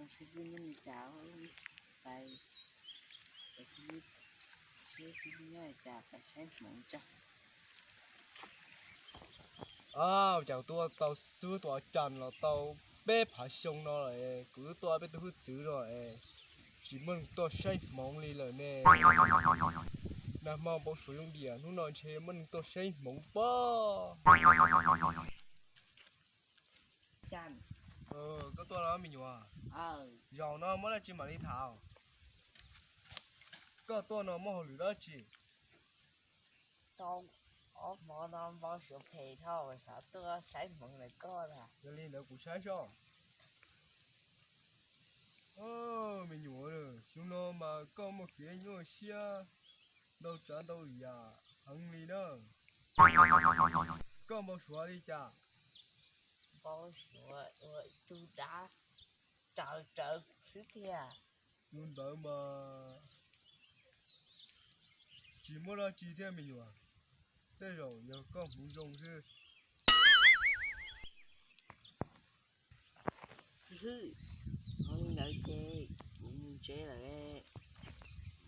Xib hwb nyob li cas, pais, pais xib hwb, seb xib hwb nyob li cas, pais saib hmoov tso. Au, cas tuaj tau xwb, tuaj cas los tau peb phav xyoo no lawm, kuv twb tuaj peb tus hwj txwv no es tsis muaj neeg tuaj saib hmoov li lawm ne. Nag hmo npau suav zoo diam, hnub no ntshe muaj neeg tuaj saib hmoov pob. Koj tuaj los me nyuam? Zaum no muaj dab tsi mam li tham. Koj tuaj no muaj hauj lwm dab tsi? Tau ob hmo no npau suav phem dhau, xav tuaj saib hmoov ntawm koj na. Yog li ntawd kuv saib soj. Me nyuam, xyoo no mas koj muaj kev nyuaj siab ntau tsav ntau yam heev li na. Koj npau suav li cas? Npau suav ua ib tug dab raws rawv xwb tiag. Tus ntawd mas tsis muaj dab tsi thiab me nyuam, tej zaum yog koj hmoov zoo xwb. Xib hwb, ua li ntawd ces kuv mus tsev lawm,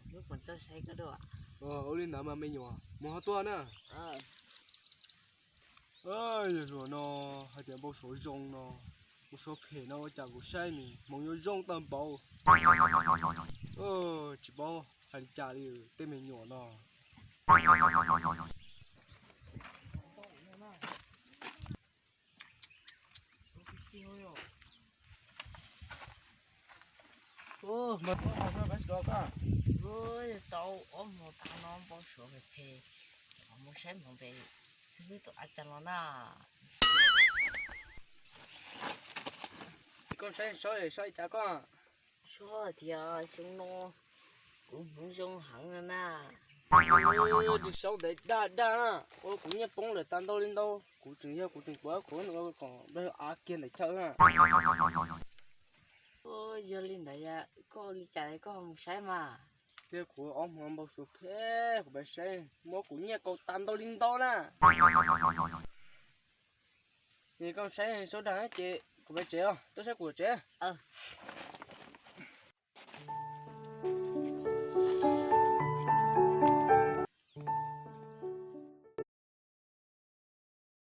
hnub puas tuaj saib koj dua? Ua li ntawd mas me nyuam, mus ho tuaj na. Yog zaum no hais tias npau suav zoo no, npau suav phem no ua cas kuv saib nws hmoov yuav zoo tag npaum. Tsis paub hais li cas li tej me nyuam no. Tau ob hmo tas no npau suav phem phem, mus saib hmoov pem xib hwb tus av cas los na. Koj saib saib saib cas koj. Saib tias xyoo no kuv hmoov zoo heev no na. Saub ntev daj daj na, ua kuv nyiaj poob lawm tag ntau li ntau, kuv tseem yog kuv tseem kuav kuv ua kom av kiag ntawm chaw na. Yog li ntawd koj ua li cas koj ho mus saib mas. Tiag, kuv ob hmo npau suav phem, kuv pab saib muab kuv nyiaj kaus tag ntau li ntau na. Koj saib saub dag ces kuv pab tsev os, tuaj saib kuv tsev.